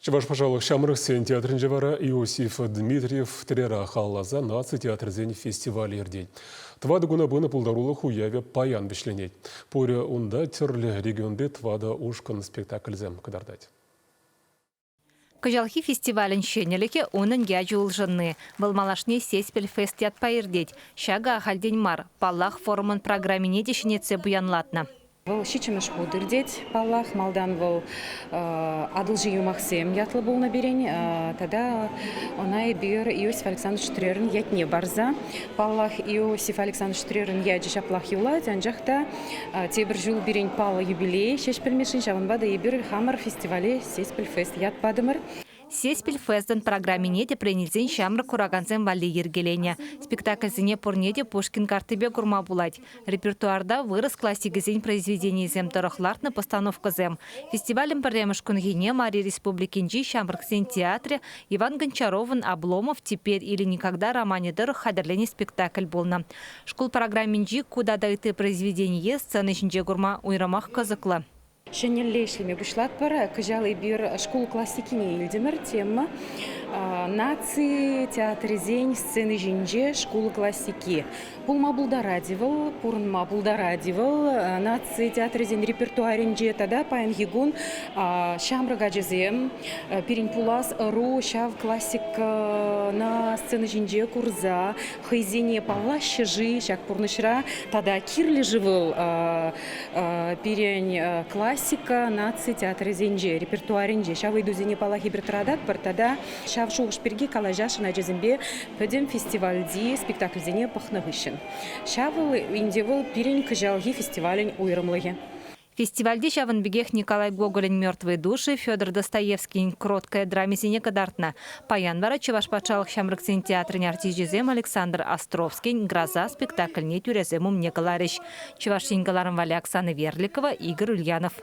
Чӑваш патшалӑх ҫамрӑксен театрӗнче вара Иосиф Дмитриев Трера халалласа наци театрӗсен фестивалӗ иртет. Тӑватӑ куна пынӑ пултарулӑх уявӗ паян вӗҫленет. Пурӗ унта тӗрлӗ регионти тӑватӑ ушкӑн спектакльсем кӑтартать. Кӑҫалхи фестивалӗн ҫӗнӗлӗхӗ унӑн ячӗ улшӑнни. Вӑл малашне Сеспель фест ятпа иртет. Ҫакӑ ахальтен мар. Паллах, форумӑн программине те ҫӗнетсе пуянлатнӑ. Вӑл ҫиччӗмӗш хут иртет, паллах. Малтан вӑл Атӑлҫи юмахсем ятлӑ пулнӑ пирӗн. Тата ӑна эпир Иосиф Александрович Трерӑн ятне парса. Паллах, Иосиф Александрович Трерӑн ячӗ ҫаплах юлать, анчах та тепӗр ҫул пирӗн паллӑ юбилей Ҫеҫпӗл Мишшин, ҫавӑнпа та эпир хамӑр фестивале Сеспель фест ят патӑмӑр. Сеспель фестӑн программине тӗпрен илсен ҫамрӑк куракансем валли йӗркеленӗ. Спектакльсене пурне те Пушкин карттипе курма пулать. Репертуарта вырӑс классикӗсен произведенийӗсем тӑрӑх лартнӑ постановкӑсем. Фестивалӗн пӗрремӗш кунхине Мари Республикинчи ҫамрӑксен театрӗ Иван Гончаровӑн «Обломов. Теперь или никогда» романӗ тӑрӑх хатӗрленӗ спектакль пулнӑ. Шкул программинчи ку тата ытти произведение сцена ҫинче курма уйрӑмах кӑсӑклӑ. Ҫӗнӗлле ӗҫлеме пуҫлатпӑр. Кӑҫал эпир шкул классикине илтӗмӗр. Тема наци театрӗсен сцени ҫинче шкул классики. Пулма пултарать-и вӑл, пурӑнма пултарать-и вӑл наци театрӗсен репертуарӗнче тата паянхи кун ҫамрӑк ачасем пирӗн пулас ӑру ҫав классикӑна сцена ҫинче курса хӑйсене паллаҫҫӗ-ши ҫак пурнӑҫра тата кирлӗ-ши вӑл пирӗн классика наци театрӗсенче, репертуарӗнче ҫав ыйтусене паллах эпир тӑрататпӑр тата ҫав шухӑш пирки калаҫасшӑн ачасемпе пӗтӗм фестивальти спектакльсене пӑхнӑ хыҫҫӑн. Ҫав ӗнтӗ вӑл пирӗн кӑҫалхи фестивалӗн уйрӑмлӑхӗ. Фестивальте ҫавӑн пекех Николай Гоголӗн «Мертвые души», Федор Достоевскийӗн «Кроткая» драмисене кӑтартнӑ. Паян вара Чӑваш патшалӑх ҫамрӑксен театрӗн артисчӗсем Александр Островскин «Гроза» спектакльне тӳресем умне кӑларӗҫ. Чӑваш Ен кӑларӑм валли Оксана Верликова, Игорь Ульянов.